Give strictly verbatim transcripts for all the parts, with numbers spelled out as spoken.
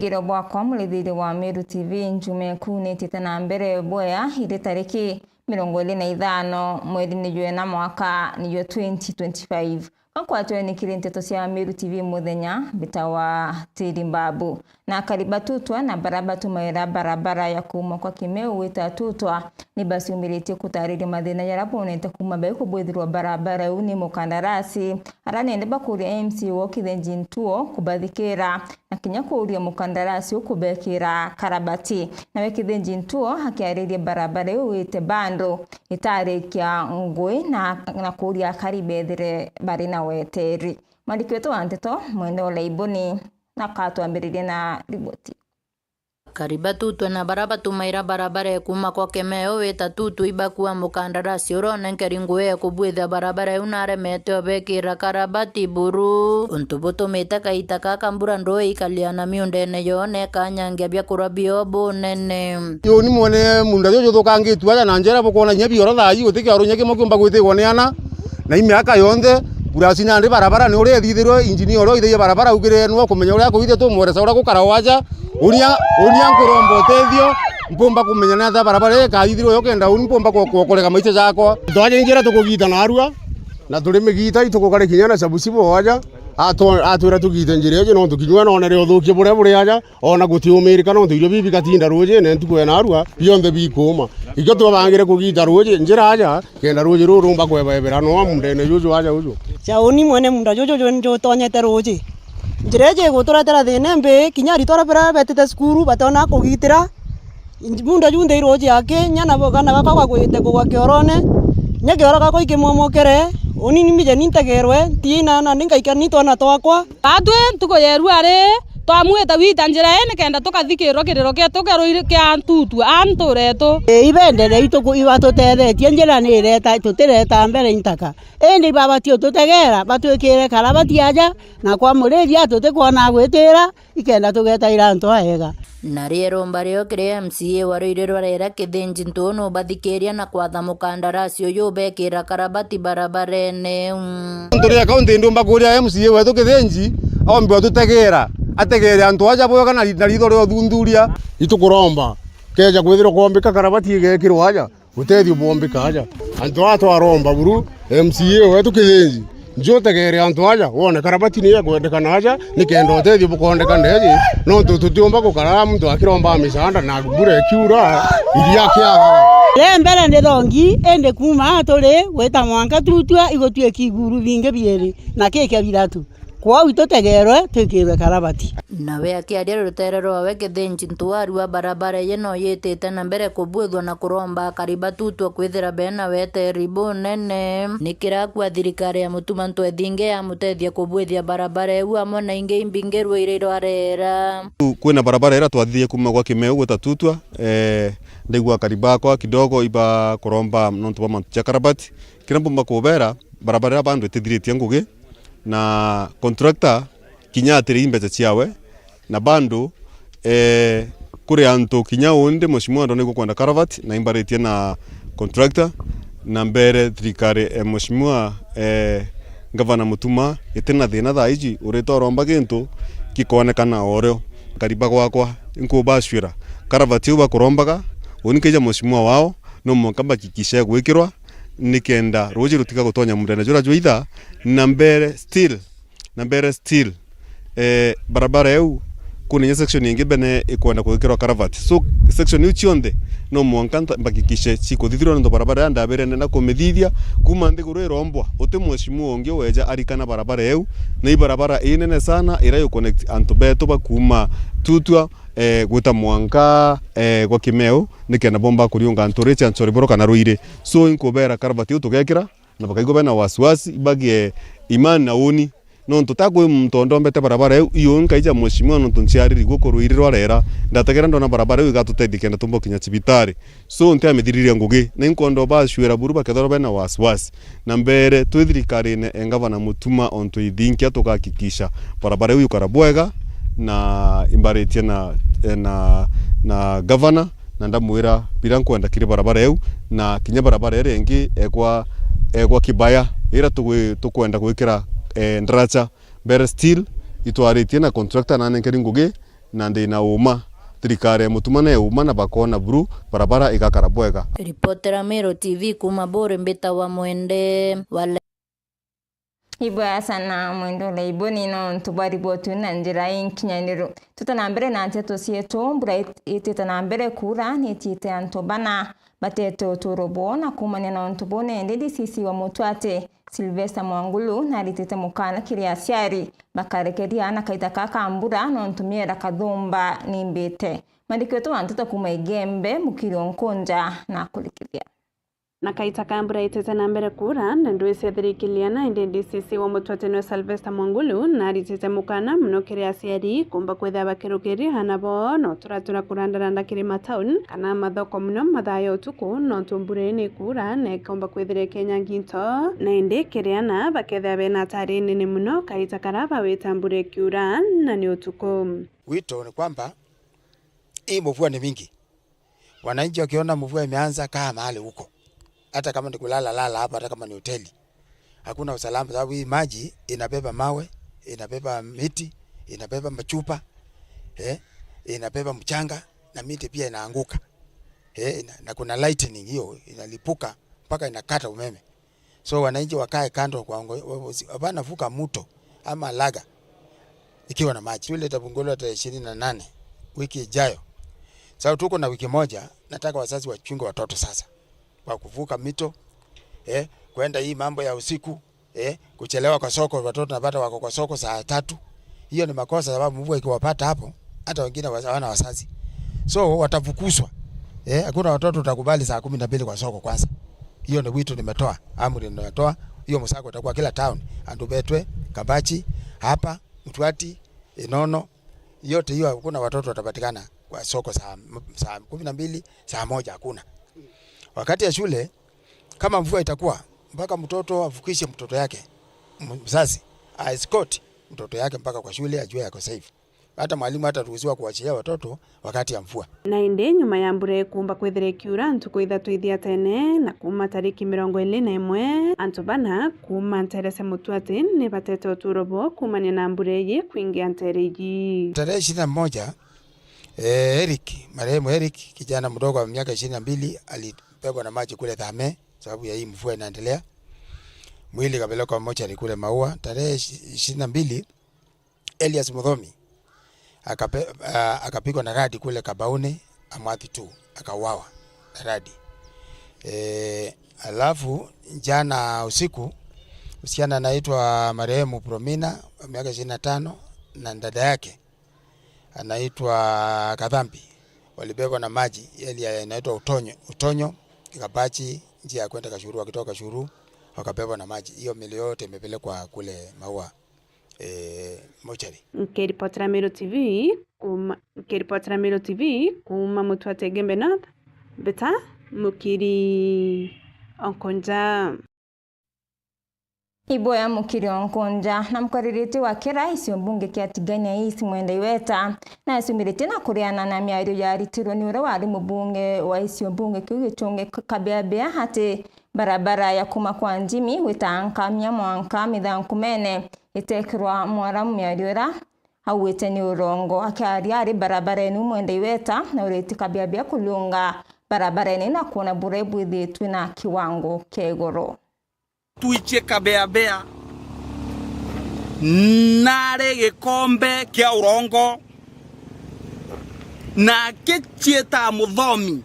Ngiro bwakwa murithiria wa Meru T V, njuma iku nitite na mbere bwea iri tariki mirongo iri na ithano mweri ni jwena mwaka ni jwa twenty twenty-five. Gakwatwe ni kiri nteto cia Meru T V muthenya, mbitawa Tiri Mbabu. Na akari ba Tutwa na bara batumaira barabara ya kuuma kwa Kimeu gwita Tutwa, ni baciumiritie gutariria mathina jaria bonete kuuma bai kubwithirwa barabara iu ni mukandarasi. Ara nende bakuria M C A wa Kithenji Ntuo kubathikira na kinya kuuria mukandarasi ukubekira karabati. Nawe Kithenji Ntuo akiariria barabara iu wite bando itarikia ngui na, na kuuria akari bethire bari na weteri. Mwandiki wetu wa nteto, Mwende Olaiboni, na katwambiririe na riboti. Akari ba Tutwa na bara batumaira barabara ya kuuma kwa Kimeu wita Tutwa ibakua mukandarasi uria unenkeri ngui ya kubwithia barabara iu na aremete obekira karabati buru. Untu butumite kaita kaka mbura ndui ikalia na miundene yoo na ikanyangia biakurwa bio bunene. Uni mwene munda juju juthukangitue aja na njira bukwona kinya bioro thaa ii guti kioro kinya kimwe kiumba gwitigwa ni ana. Na i miaka yonthe, kurasi nandi barabara ni uria ithithirwe, injinia uria uithagia barabara augire nwe kumenya uria akuithia, tumweresa uria gukara waja. Uria, uria nkuromba utethio, mpumba kumenya ni atia barabara ii ikathithirwa yo kenda uni mpumba ku-, ku-, kureka maica jakwa. Twaja njira tukugita narua, na turi migita itukugari kinya na cabucibo waja, atw-, atwira tugite njira iji nontu kinyua nonere uthukia buria buri aja. Ona gutiumirika nontu irio bibi bigatinda ruujine ntuku ya narua, bionthe bikuuma. Ikio twabangire kugita ruuji njira aja, kenda ruuji ruu rumba kwebebera noa mundene juju aja uju. Cauni mwene munda juju ju-, njutonyete ruuji. Njira iji iguturetera thina imbi, kinya aritwa aria betite cukuru bationa kugitira. Munda ju nthei ruuji aki, nyana bo-, kana gakwa gagwite kugwa kiorone, nya kioro gakwa ikimomokere, uni ni mbije ni ntegerwe, ntiina na ni ngaikara ni twana twakwa. Atwi ntuku ya irua ri, twamwita gwita njira ii nikenda tukathikirwa kiriro kietu kia ruiri kia Tutwa a ntuura etu. Ii, ibendere itu ku-, ibatutethetie njira ni ireta, tutireta mbere intaka. Indi ibabati ututegera, batwikire karabati aja, na kwa muriria tutikwona gwitira, ikenda tugetaira antu aega. Na rio iromba rio kiri M C A wa ruiri rwa Rera Kithinji Ntuo nubathikiria na kwatha mukandarasi uyu ubekira karabati barabarene iu. Nontu ria kaunti ndumba kuria M C A wetu Kithinji, ombe ututegera, ategere antu aja bwega na ri-, na ritho ria uthuthuria. Itukuromba, keja kwithirwa kwombika karabati igekirwa aja, utethio bwombika aja. Antu aa twaromba buru, M C A wetu Kithinji, nju utegere antu aja, wone karabati ni ekwendekana aja, nikenda utethio bukondekana eji, nontu tutiumba gukara muntu akiromba misaanda na mbura ikiura, iria kiagaga. Ri mbere ni thongi, indi kuuma aa turi gwita mwanka Tutwa igutwika iguru bingi biiri, na ki kia biratu. Kwou itutegerwe twikirwe karabati. Nawe akiaria rutere rwawe Kithinji Ntuo ariuga barabara iji no yitite na mbere kubwithwa na kuromba akari ba Tutwa kwithira bena weteri bunene. Ni kirakua thirikari ya Mutuma ntwethinge yamutethia kubwithia barabara iu amwe na ingi imbingi ruiri rwa Rera. Kwina barabara iria twathithie kuuma gwa Kimeu gwita Tutwa, eh, ndaigua akari bakwa kidogo iba kuromba nontu bwa mantu ja karabati. Kiria mbumba kubera, barabara iria bando itithiritie ngugi, na contractor kinya atiri mbeca ciawe, na bando, eh, kuri antu kinya uu ndi mheshimiwa ndona igukwenda culvert, na imbaritie na contractor, na mbere thirikari, eh, mheshimiwa, eh, Gavana Mutuma, itina thina thaa iji, urita uromba gintu gikoonekana o rio. Kariba gwakwa, inkubacwira, culvert iu bakurombaga, uni nkaija mheshimiwa wao, no mwanka mbakikishe gwikirwa, nikenda ruuji rutiga gutonya mundene juria jwaitha, na mbere still, na mbere still, eh, barabara iu, kwina inya section ingi bene ikwenda gwikirwa culvert. So, section iu cionthe, no mwanka nta-, mbakikishe cikuthithirwa, nontu barabara iria ndabire ndenda kumithithia, kuuma nthiguru irombwa, uti mheshimiwa ungi weja arikana barabara iu, na i barabara inene sana, iria yu connect antu betu ba kuuma Tutwa, eh, gwita mwanka, eh, gwa Kimeu, nikenda bomba kuriunga ntuuri cia Nchoriboro kana Ruiri. So, inkubera culvert iu tugekira, na bakaigua bena wasiwasi, bagie imani na uni. Nontu ta kwi muntu ndombete barabara iu, iyo nkaija mheshimiwa nontu nciariri guku Ruiri rwa Rera. Ndategera ndona barabara iu igatutethia kenda tumba kinya cibitari. So, ntiamithiriria ngugi, na inkwenda ubacwira buru bakethirwa bena wasiwasi. Na mbere, twi thirikarine e Ngavana Mutuma, ontu ithinkia tugakikisha barabara iu ikara bwega, na imbaritie na, na, na Ngavana, na ndamwira biria nkwenda kiri barabara iu, na kinya barabara iria ingi egwa, egwa Kibaya, iria tugwi-, tukwenda gwikira, eh, ndaracha. Mbere still, itwaritie na contractor na nenkeri ngugi, Na ndi na uuma, thirikari ya Mutuma ni uuma na bakoona buru barabara igakara bwega. Ripotera Meru T V kuuma Buuri, mbitawa Mwende wa Le- Ibwea sana Mwende Leibo ni nontu bwa riboti na njira inkinyaniru. Tuta na mbere na nteto cietu, mbura it- itite na mbere kuura ni itiite antu bana batete uturo bwoo na kuumania na untu buu, nende D C C wa Mutwate Sylvester Mwangulu naritite mukaana kiri aciari bakarekeria aana kaita kaa ka mbura nontu miera kathumba nimbite. Mwandiki wetu wa nteto kuuma Igembe, Mukiri Onkunja, nakurikithia. Na kaita ka mbura itete na mbere kuura, na ndwisi ethirikiliana, indi D C C wa Mutwate niwe Sylvester Mwangulu naritite mukaana mono kiri aciari kumba kwithira bakirukiria aana boo na uturatura kurandaranda kiri matauni kana mathoko mono mathaa ya utuku, nontu mbura ii ni kuura na ikomba kwithira ikenyangi into, na indi kiri aana bakethira bena atari nene mono kaita karia bawita mbura ikiura na ni utuku. Wito ni kwamba hii mvua ni mingi. Wananchi wakiona mvua imeanza, kaa mahali huko. Hata kama ni kulala, lala hapo, hata kama ni hoteli. Hakuna usalama, sababu hii maji inabeba mawe, inabeba miti, inabeba machupa, eh, inabeba mchanga, na miti pia inaanguka. Eh, ina- na kuna lightning hiyo, inalipuka mpaka inakata umeme. So wananchi wakae kando kwa ngo-, wa- wa- hapana vuka mto ama laga ikiwa na maji. Shule itafunguliwa tarehe ishirini na nane, wiki ijayo. Sasa tuko na wiki moja, nataka wazazi wachunge watoto sasa kwa kuvuka mito, eh, kwenda hii mambo ya usiku, eh, kuchelewa kwa soko, watoto napata wako kwa soko saa tatu. Hiyo ni makosa, sababu mvua ikiwapata hapo, hata wengine wa- hawana wazazi, so watafukuzwa. Eh, hakuna watoto utakubali saa kumi na mbili kwa soko kwanza. Hiyo ni wito nimetoa, amri nimetoa. Hiyo msako itakuwa kila town, Andubetwe, Kabachi, hapa Mtwati, Inono, yote hiyo hakuna watoto watapatikana kwa soko saa, saa kumi na mbili, saa moja, hakuna. Wakati ya shule, kama mvua itakuwa, mpaka mtoto avukishe mtoto yake, m- mzazi a escort mtoto yake mpaka kwa shule, ajue yako safe. Hata mwalimu hataruhusiwa kuachilia watoto wakati ya mvua. Na indi nyuma ya mbura ikumba kwithira ikiura ntuku ithatu ithia tene, na kuuma tariki mirongo iri na imwe, antu bana kuuma nteere cia Mutwati ni batete uturo bwoo kuumania na mbura iji kwingia nteere iji. Tarehe ishirini na moja, eh, Eric, marehemu Eric, kijana mdogo wa miaka ishirini na mbili, alibebwa na maji kule Thame sababu ya hii mvua inaendelea. Mwili ikapelekwa mochari kule Maua. Tarehe ishi- ishirini na mbili, Elias Muthomi akape, ah, akapigwa na radi kule Kabauni, Amathi two, akauawa na radi. Eh, alafu jana usiku, msichana anaitwa marehemu Promina, wa miaka ishirini na tano, na dada yake anaitwa Kadhambi, walibebwa na maji, area inaitwa Utonyo, Utonyo, Kabachi, njia ya kwenda Kashuru, wakitoka Kashuru, wakabebwa na maji. Hiyo mili yote imepelekwa kule Maua, eh, mochari. Nkiripotera Meru T V kuuma, nkiripotera Meru T V kuuma Mutwate Igembe North, mbita Mukiri Onkunja. Iboya Mukiri Onkunja. Na mukwariritie wa kira icio mbunge kia Tigania East Mwenda Iweta, na acumiritie na kuriana na miario yaritirwe ni uria wari mubunge wa icio mbunge kiu gichungi Kabeabea ati barabara ya kuuma kwa Njimi gwita Nkamia mwanka Mithankumene itekirwa mwaramu, miario ira augite ni urongo. Akiaria ari barabarene, Mwenda Iweta na uriti Kabeabea kulunga barabarene na kuona buria ibwithitwe na kiwango kia iguru. Twichie Kabeabea nari gikombe kia urongo, na akichieta Muthomi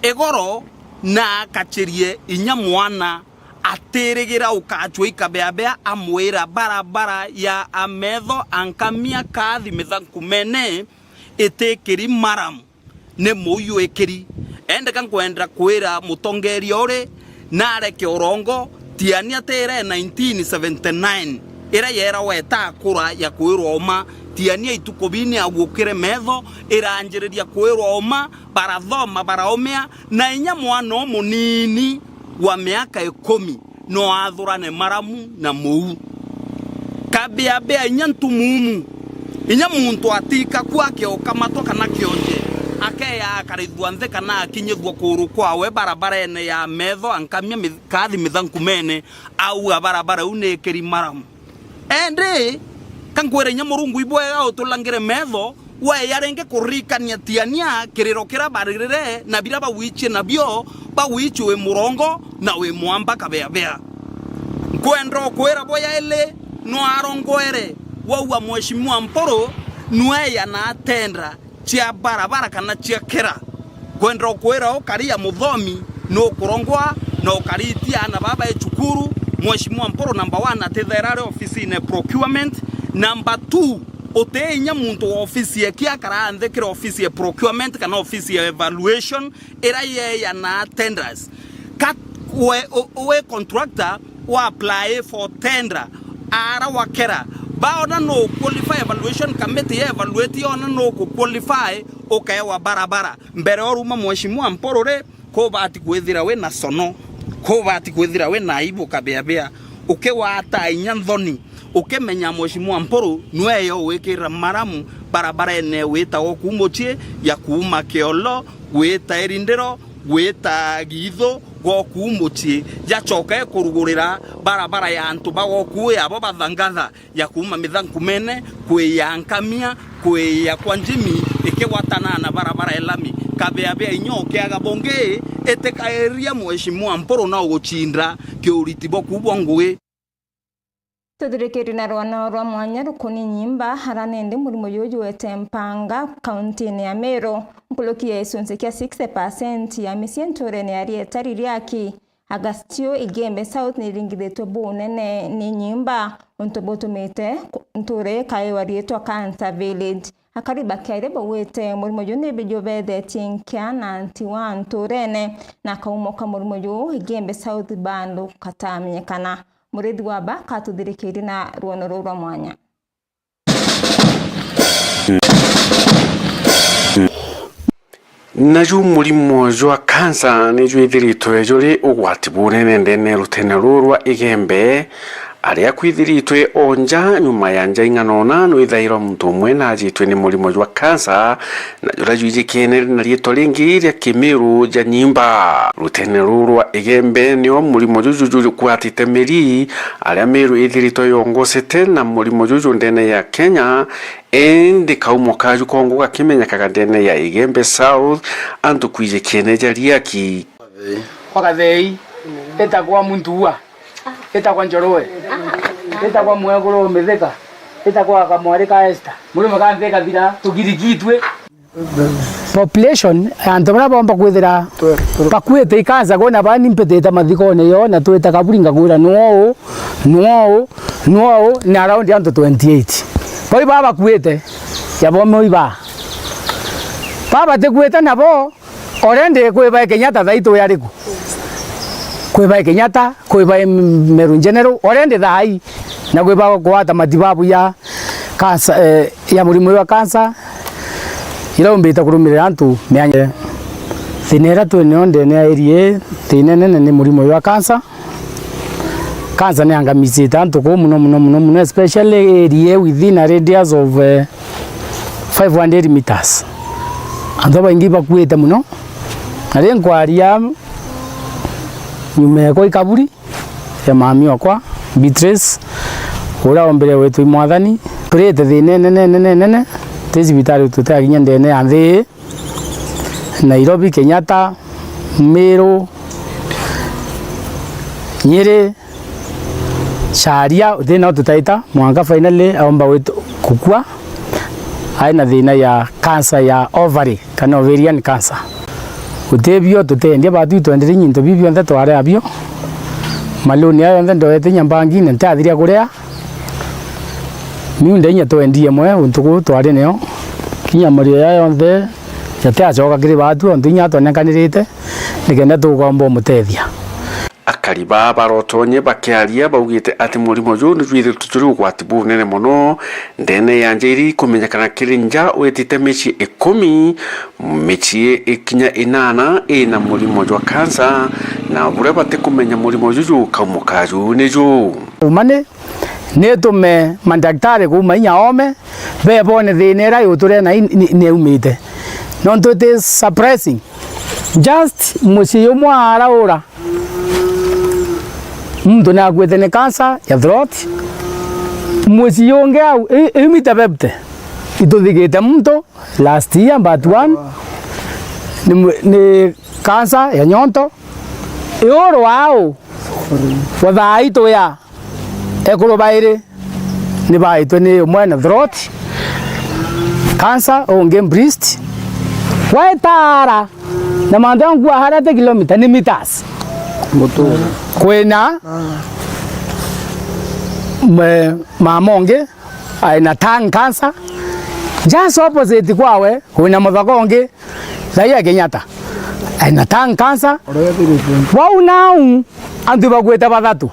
igoro na akachirie inya mwana atirigira ukachua i Kabeabea, amwira barabara ya Ametho Ankamia Kathi Mithankumene itikiri maramu, ni muu jwikiri. Endeka nkwenda kwira mutongeria uri nareke urongo, Tiania tire nineteen seventy-nine, ira yera weta akura ya kwirwa uma, Tiania ituku bini agukire metho, iranjiriria kwirwa uma, barathoma, baraumia, na inya mwana umunini wa miaka ikumi no athurane maramu na muu. Kabeabea inya ntumumu, inya muntu atika ku akiokamatwa kana kionje, akeya akarithua nthi kana akinyithua kuru kwawe barabarene ya Ametho Ankamia mi-, Kathi Mithankumene, auga barabara iu ni ikiri maramu. Endi, ka nkwire inya Murungu ibwega utulangire metho, Weya ringi kuririkania Tiania kiriro kiria baririre na biria bagwichie nabio, bagwichie wi murongo na wi mwamba kabeabea. Nkwenda ukwira bo yaili nwarongwere waua Mheshimiwa Mpuru nweya na tendera cia barabara kana cia kira. Nkwenda ukwira ukari ya muthomi nukurongwa na ukaritia ana baba e cukuru. Mheshimiwa Mpuru, number one, atithaira ari ofisine procurement. Number two, uti inya muntu wa ofisi eki akara nthi kiri ofisi ya procurement kana ofisi ya evaluation ira yeyanaa tenders. Ka we, u-, we contractor wa apply for tender, ara wa kira, baona no qualify, evaluation committee ya evaluate yona no ku qualify, ukaewa barabara. Mbere oruma Mheshimiwa Mpuru ri, kubati kwithira wi na sono, kubati kwithira wi na aibu kabeabea, ukiwata inya nthoni, ukimenya Mheshimiwa Mpuru nweyo wikira maramu barabarene witagwo kuu mucii ya kuuma Kiolo gwita Irindiro gwita Giithu gwa kuu mucii, jacoke kurugurira barabara ya antu ba gwa kuu yabo bathangatha ya kuuma Mithankumene, kwija Nkamia, kwija kwa Njimi, ikigwatana na barabara ya lami. Kabeabea inya ukiaga bungi, itikairia Mheshimiwa Mpuru na ugucinda kiuriti bwa kuu bwa ngugi. Tuthirikirie na rwano rwa mwanya rukuni nyimba, ara nindi murimo juju wete mpanga kauntine ya Meru. Nkuruki ya gicunci kia sixty percent ya micii nturene ya Rieta Ririaki, Agastio Igembe South niringithitwe bunene ni nyimba, untu butumite ku-, ntura ikaiwa riitwa Cancer Village. Akari ba Kiari baugite murimo juu ni jubethetie nkia na ntiwa nturene, na kaumo ka murimo juu Igembe South bado katamenyekana. Murithi wa ba katuthirikirie na rwono ruu rwa mwanya. Naju murimo jwa kansa ni jwithiritwe juri ugwati bunene ndene ya rutene ruru rwa Igembe, aria kwithiritwe o nja nyuma ya nja ing'anona nwithairwa muntu umwe najitwe ni murimo jwa kansa, na juria jwijikene na riitwa ringi ria Kimiru ja Nyimba. Rutene ruru rwa Igembe nio murimo juju jukwatite miri, aria Miru ithiritwe yongocete na murimo juju ndene ya Kenya, indi kaumo kaju kongo gakimenyekaga ndene ya Igembe South, antu kwijikene ja riaki. Kwa Gathei, itagwa Muntua, itagwa Njoroe, itagwa Mweguru Mithika, itagwa Kamwari ka Esther. Murimo ka nthi ikathira, tugirigitwe. Population, antu baria bomba kwithira bakuite ikansa, kwina bani mpitite mathikone yo, na twita kaburi ngakwira, nuu, nuu, nuu, ni around antu twenty-eight. Bau baba bakuite, ya bomo iba. Baba batikuite nabo, already kwiba Kenyatta thaai twi ariku? Kwiba Kenyatta, kwiba Meru in general, already thaai, na kwiba gwata matibabu ya kansa, eh, ya murimo wa kansa, ira umbite kurumirira antu mianya. Thina ira twi nayo ndene ya area ii, thina inene ni murimo wa kansa. Kansa ni angamicite antu kuu muno, muno, muno, muno, especially area within a radius of, eh, five hundred meters. Antu babaingi bakuite muno. Na ri nkwaria nyuma ekwa ikaburi ya mami okwa, Beatrice, uria ombire gwitwa i Mwathani. Turite thina inene, nene, nene, ti cibitari tutakinya ndene ya nthi ii. Nairobi, Kenyatta, Miru, Nyeri, Sharia, uti nao tutaita, mwanka finally aomba gwitu-, kukua, ari na thina ya cancer ya ovary, kana ovarian cancer. Uti bio tutendia, batu itwenderie into biu bionthe twari abio. Maloni ayo yonthe ndoete inya mbangine, ntiathiria kuria. Miunda inya twendie mwe untu kuu twari nio. Kinya mario ya yonthe yatiacoka kiri batu, ontu inya twanekanirite, nikenda tukomba umutethia. Akari baa barotonye bakiaria baugite ati murimo juu nijwithiritwe juri ugwati bunene mono ndene ya nja iri ikumenyekana kiri nja witite micii ikumi, micii ikinya inana ina murimo jwa kansa, na buria batikumenya murimo juju kaumo kaju ni juu. Umane, nitume mandaktari kuuma inya oome, bebone thina iria yuturena i-, ni-, niumite. Nontu it is surprising. Just mucii umwe araura, muntu nakuite ni cancer ya throat. Mucii ungi au, i-, iumite fifty. Ituthigite muntu last year, but one, ni mwe-, ni cancer ya nyonto. Iuru wao, wa thaa itu ya ekuru bairi ni baitwe ni umwe na throat cancer, ungi breast. Waetara na mantu ya ngua haria te kilomita, ni meters. Kwina mwe-, mama ungi aina tongue cancer. Just opposite kwawe, kwina muthaka ungi, Raia Kenyatta, aina tongue cancer. Wau nau, antu bakuite bathatu.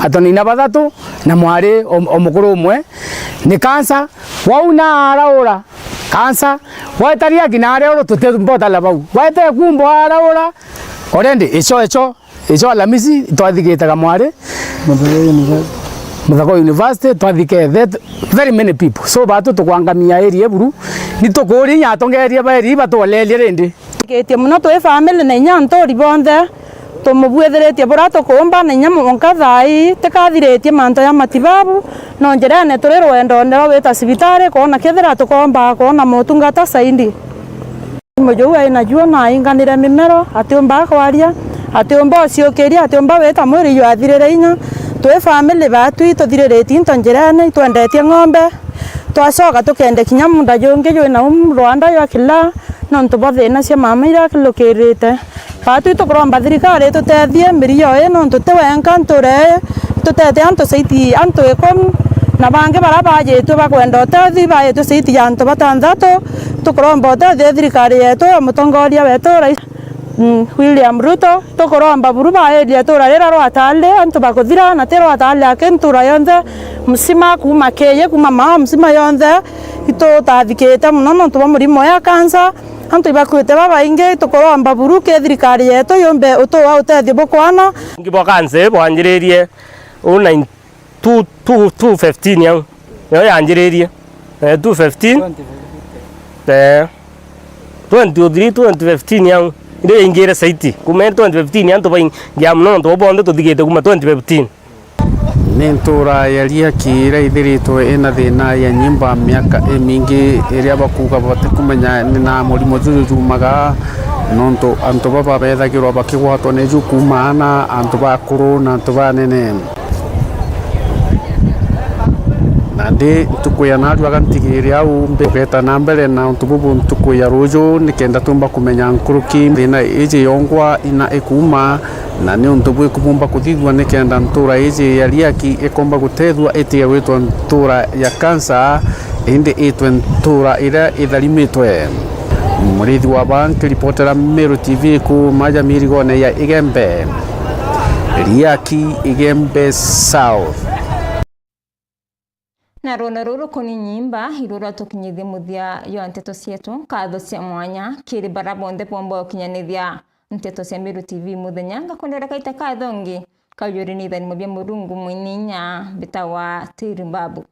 Atonina bathatu, na mwari o, o mukuru umwe, ni cancer. Wau na araura cancer. Waetaria kina aria uru tuti mbotala bau. Waete kumbo araura, already, icho, icho, Ijo Alamisi twathikite Kamwari, Mathagwe University. Mathagwe University, twathikite very many people. So, batu tukwangamia area buru, ni tukuria inya atongeria ba area batuolerie rindi. Twathikite muno twi family na inya anturi bonthe, tumubuithiritie buria tukuumba na inya mwanka thaa ii tikathiritie mantu ja matibabu, no njirene turi rwendone rwa gwita cibitari kwona kethira tukoomba kwona motungata zaidi. Murimo juu ai najuo na ainganire mimero, atiumba kwaria, atiumba uciukiria, atiumba gwita mwiri jwathirire inya. Twi family batu ituthiriritie into njirene, itwendetie ng'ombe. Twacoka tukende kinya munda jungi jwi nau rwanda jwa Kilaa, nontu bwa thina cia mama iria kilukirite. Batu itukuromba thirikari itutethie mirio ii, nontu ti wenka ntura ii, itutete antu saiti antu ikumi, na bangi baria baajitue bakwenda utethio, baajitue saiti ya antu batanthatu. Tukuromba utethio thirikari yetu ya mutongoria wetu Rais, mm, William Ruto. Tukuromba buru baerie itura rira rwa Tale, antu bakuthira, na ti rwa Tale aki, ntura yonthe msima, kuuma Keye, kuuma Maa msima yonthe, itutathikite mono nontu bwa murimo ya kansa. Antu ibakuite babaingi, tukuromba buru ki thirikari yetu yumbe utua utethio bukwana. Ungi bwa kansa bwanjiririe uu nine two, two, two fifteen au. Niyo yanjiririe. Eh, two fifteen. Eh. Twenty oh three, twenty fifteen au. Ndio yaingire saiti. Kuma twenty fifteen antu baingia mono, antu bonthe tuthigite kuma twenty fifteen. Ni ntura ya Riaki iria ithiritwe ina thina ya nyimba miaka imingi, iria bakuuga batikumenya ni na murimo juju jumaga, nontu antu baba bethagirwa bakigwatwa ni ju kuuma aana, antu bakuru na antu banene. Nandi ntuku ya narua ga ntigire au mbe, tugeta na mbere na untu bubu ntuku ya ruju, nikenda tumba kumenya nkuruki thina iji yongwa ina ikuuma, na ni untu bwiku bumba kuthithua nikenda ntura iji ya Riaki ikomba gutethua itige gwitwa ntura ya kansa, indi itwe ntura iria itharimitwe. Murithi wa ba nkiripotera Meru T V kuuma ja mirigone ya Igembe. Riaki, Igembe South. Na rwona ruru rukoni nyimba, iru rwatukinyithie muthia jwa nteto cietu. Nkatho cia mwanya kiri bara bonthe bomba gukinyanithia nteto cia Meru T V muthenya. Ngakundira kaita kathongi kaujuri ni ithanimo bia Murungu mwini inya mbitawa Tiri Mbabu.